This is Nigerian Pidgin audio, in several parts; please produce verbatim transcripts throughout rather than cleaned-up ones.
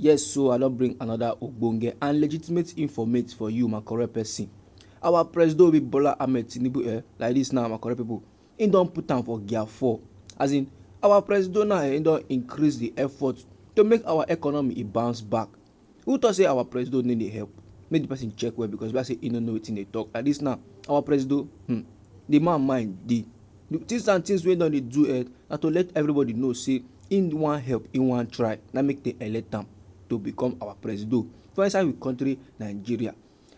Yes, so I don bring another ogbonge and legitimate informate for you, my correct person. Our Presido wey be Bola Ahmed Tinubu, eh, like this now, my correct people, he don put am for gear four. As in, our Presido now, eh, he don increase the effort to make our economy e bounce back. Who talk say our Presido no dey help? Make the person check well, because be like say he no know wetin dey talk. Like this now, our Presido, hmm, the man mind dey. The things and things wey don dey do, eh, na to let everybody know say he wan help, he wan try. Na make they elect am to become our Presido for inside we country, Nigeria.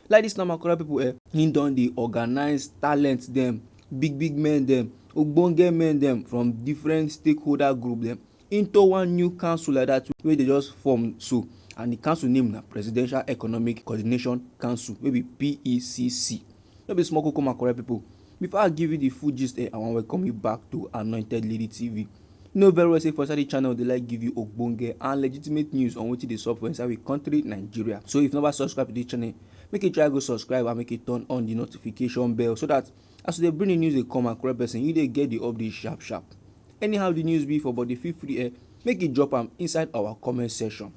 Like this now, my correct people, eh, he don dey organize talent dem, big big men dem, ogbonge men dem from different stakeholder group dem into one new council like that wey they just form so, and the council name na Presidential Economic Coordination Council, wey be P E C C. No be small koko, my correct people. Before I give you the full gist, eh, I wan welcome you back to Anointed Lady T V. You know very well say for inside the channel, they like give you ogbonge and legitimate news on wetin dey sup for inside we country, Nigeria. So if you never subscribe to this channel, make you try go subscribe and make you turn on the notification bell, so that as they bring the news, they come across person, you dey get the update sharp sharp. Anyhow the news be for body, feel free, eh, make you drop am inside our comment section.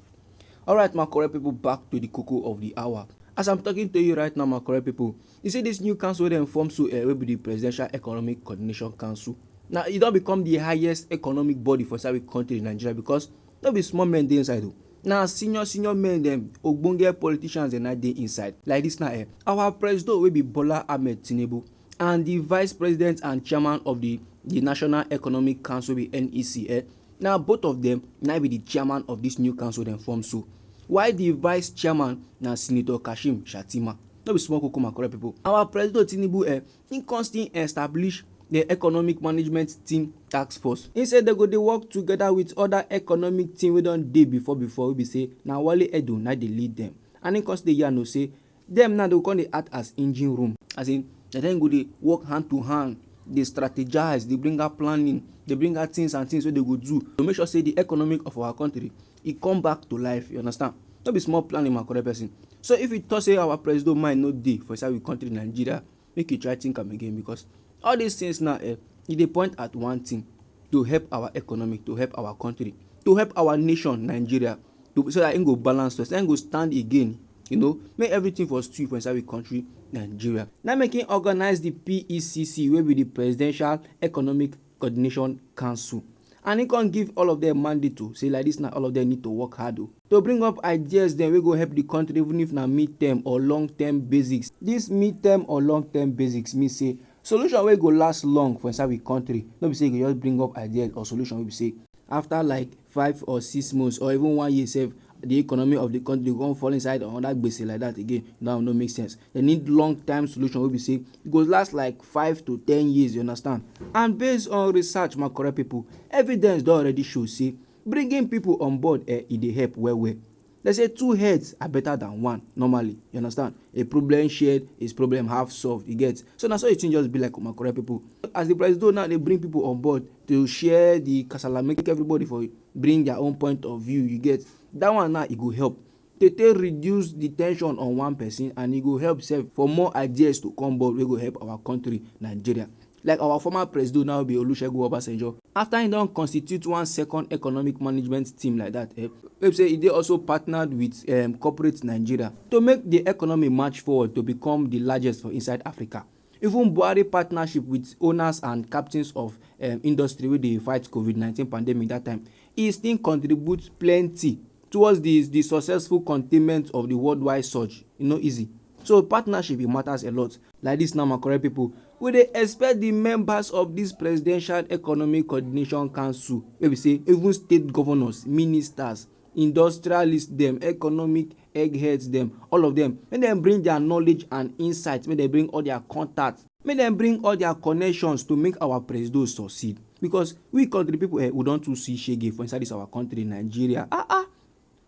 Alright, my correct people, back to the koko of the hour. As I'm talking to you right now, my correct people, you see this new council wey dem form so, eh, wey be the Presidential Economic Coordination Council. Now, e don become the highest economic body for inside we country, Nigeria, because no be small men dey inside o. Na senior, senior men dem, ogbonge politicians dem na dey inside. Like this now, eh, our Presido wey be Bola Ahmed Tinubu and the vice president and chairman of the, the National Economic Council, be N E C, eh, na both of them na be the chairman of this new council dem form so. Why the vice chairman na Senator Kashim Shettima? No be small koko, my correct people. Our Presido Tinubu, eh, he constantly establish the Economic Management Team Task Force. He said they go dey work together with other economic team wey don dey before before, wey be say na Wale Edun na dey lead them. And he constantly yarn o say dem now dey come dey act as engine room. As in, na dem go dey work hand to hand, dey strategize, dey bring out planning, dey bring out things and things wey they go do to make sure say the economic of our country, e come back to life, you understand? No be small planning, my correct person. So if you talk say our Presido mind no dey for inside we country, Nigeria, make you try think am again, because all these things now, eh, e dey point at one thing: to help our economy, to help our country, to help our nation, Nigeria, to, so that e go balance us, e go stand again, you know, make everything for stew for inside we country, Nigeria. Na make him organize the P E C C, wey be the Presidential Economic Coordination Council. And he come give all of them mandate to say like this now, all of them need to work hard o, to bring up ideas dem wey go help the country, even if na mid-term or long-term basics. This mid-term or long-term basics mean say solution wey go last long for inside we country. No be say you go just bring up ideas or solution wey be say after like five or six months or even one year sef, the economy of the country go come fall inside another gbese like that again. That one no make sense. They need long-term solution wey be say e go last like five to ten years, you understand? And based on research, my correct people, evidence don already show say bringing people on board, eh, e dey help well well. They say two heads are better than one normally, you understand? A problem shared is problem half solved, you get? So na so the thing just be like, my correct people. As the Presido now dey bring people on board to share the kasala, make everybody for bring their own point of view, you get? That one now, e go help to take reduce the tension on one person, and e go help sef for more ideas to come board wey go help our country, Nigeria. Like our former Presido now be Olusegun Obasanjo. After he don constitute one second economic management team like that, eh, wey be say e dey also partnered with, um, corporate Nigeria to make the economy march forward to become the largest for inside Africa. Even Buhari partnership with owners and captains of, um, industry wey dey fight COVID nineteen pandemic that time, e still contribute plenty towards the, the successful containment of the worldwide surge. E no easy. So partnership, e matters a lot. Like this now, my correct people, we dey expect the members of this Presidential Economic Coordination Council, wey be say even state governors, ministers, industrialists dem, economic eggheads dem, all of them, make dem bring their knowledge and insight, make dem bring all their contacts, make dem bring all their connections to make our Presido succeed. Because we country people, eh, we don too see shege for inside this our country, Nigeria. Ah, ah.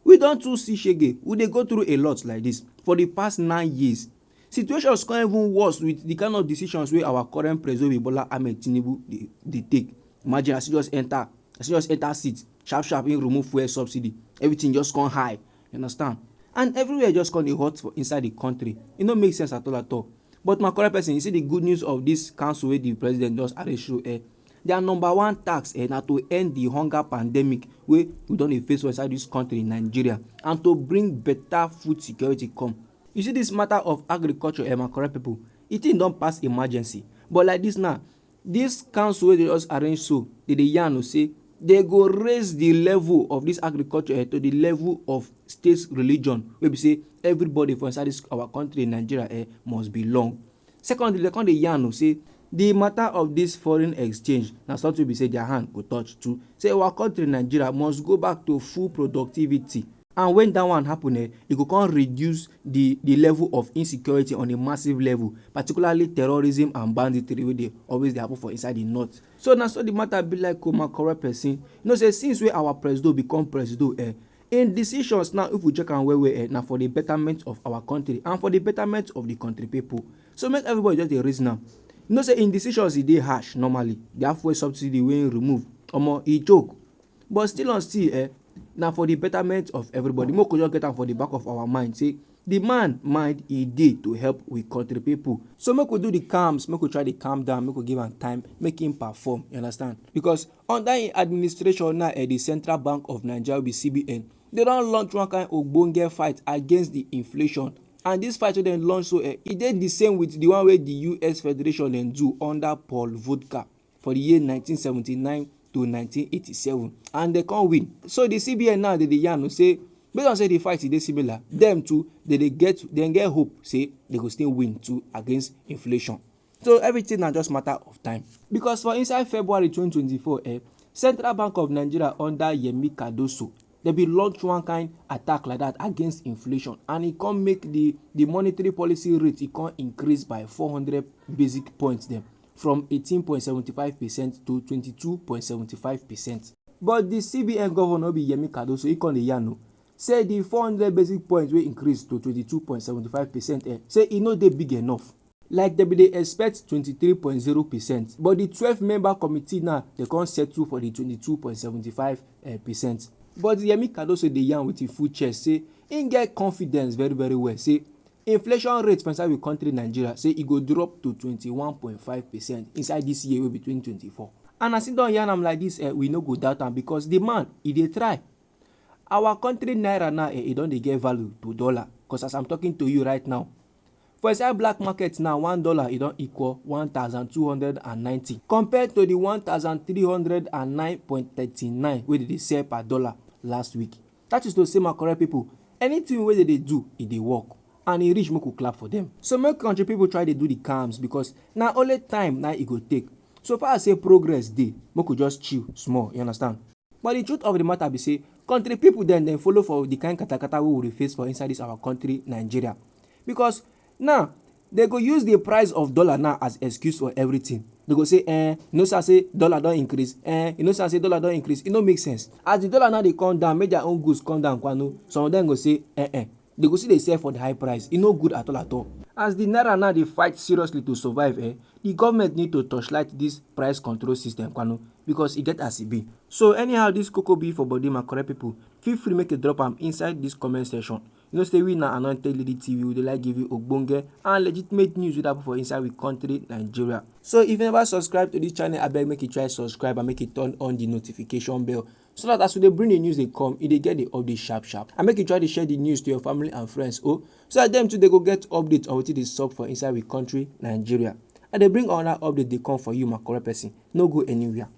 We don too see shege. We dey go through a lot like this for the past nine years. Situations come even worse with the kind of decisions wey our current Presido, Bola Ahmed Tinubu, dey, dey take. Imagine, as he just enter, as he just enter seat, sharp sharp, he remove fuel subsidy. Everything just come high. You understand? And everywhere just come dey hot for inside the country. E no make sense at all at all. But my correct person, you see the good news of this council wey the president just arrange show, eh? Their number one task, eh, na to end the hunger pandemic wey we don dey face for inside this country, Nigeria, and to bring better food security come. You see, this matter of agriculture, eh, my correct people, e thing don pass emergency. But like this now, this council wey dey just arrange so, they dey yarn o say they go raise the level of this agriculture, eh, to the level of state religion, wey be say everybody for inside this our country, Nigeria, eh, must belong. Secondly, they come dey yarn o say the matter of this foreign exchange na something be say their hand go touch too. Say our country, Nigeria, must go back to full productivity. And when that one happen, eh, e go come reduce the the level of insecurity on a massive level, particularly terrorism and banditry wey dey always dey happen for inside the north. So na so the matter be like o, my correct person. You know say since wey our presido become presido, eh, in decisions now, if we check am well well, eh, na for the betterment of our country and for the betterment of the country people. So make everybody just dey reason am. You know say in decisions e dey harsh normally. The halfway subsidy wey im remove, omo, e choke. But still on still, eh, na for the betterment of everybody. Make we just get am for the back of our mind say the man mind e dey to help we country people. So make we do the calms, make we try the calm down, make we give am time, make him perform. You understand? Because under him administration now, eh, the Central Bank of Nigeria, be C B N, they don launch one kind ogbonge fight against the inflation. And this fight wey dem launch so, eh, e dey the same with the one wey the U S Federation dem do under Paul Volcker for the year nineteen seventy-nine to nineteen eighty-seven, and they come win. So the C B N now, they dey yarn o say, based on say the fight e dey similar, them too, they dey get, dem get hope say they go still win too against inflation. So everything na just matter of time. Because for inside February twenty twenty-four, eh, Central Bank of Nigeria under Yemi Cardoso, they bin launch one kind attack like that against inflation, and e come make the the monetary policy rate, e come increase by four hundred basic points dem, from eighteen point seventy five percent to twenty two point seventy five percent. But the C B N governor, be Yemi Cardoso, he come dey yarn o say the four hundred basic points wey increase to twenty two point seventy five percent, eh, say e no dey big enough. Like, they be dey expect twenty three point zero percent, but the twelve member committee now, they come settle for the twenty two point seventy five percent. But Yemi Cardoso dey yarn with him full chest say him get confidence very very well say inflation rate for inside we country, Nigeria, say e go drop to twenty one point five percent inside this year wey be twenty twenty four. And as he don yarn am like this, eh, we no go doubt am, because the man, e dey try. Our country naira now, eh, e don dey get value to dollar, because as I'm talking to you right now, for inside black market now, one dollar, e don equal one thousand two hundred and ninety, compared to the one thousand three hundred and nine point thirty nine wey they dey sell per dollar last week. That is to say, my correct people, anything wey they dey do, e dey work, and e reach make we clap for them. So make country people try dey do the calms, because na only time na e go take. So far as say progress dey, make we just chill small, you understand? But the truth of the matter be say, country people dem, dem follow for the kind katakata wey we dey face for inside this our country, Nigeria. Because now, they go use the price of dollar now as excuse for everything. They go say, eh, you know say, say dollar don increase, eh, you know say, say dollar don increase. E no make sense. As the dollar now dey come down, make their own goods come down, kwanu. Some of them go say, eh, eh, they go still dey sell for the high price. E no good at all at all. As the naira now dey fight seriously to survive, eh, the government need to torchlight this price control system, kwanu, because e get as e be. So anyhow this koko be for body, my correct people, feel free make you drop am inside this comment section. You know say we na Anointed Lady T V, we dey like give you ogbonge and legitimate news wey dey happen for inside we country, Nigeria. So if you never subscribe to this channel, abeg make you try subscribe and make you turn on the notification bell, so that as we dey bring the news dey come, you dey get the update sharp sharp. And make you try to share the news to your family and friends, oh, so that them too they go get update on wetin dey sup for inside we country, Nigeria. I dey bring another update dey come for you, my correct person. No go anywhere.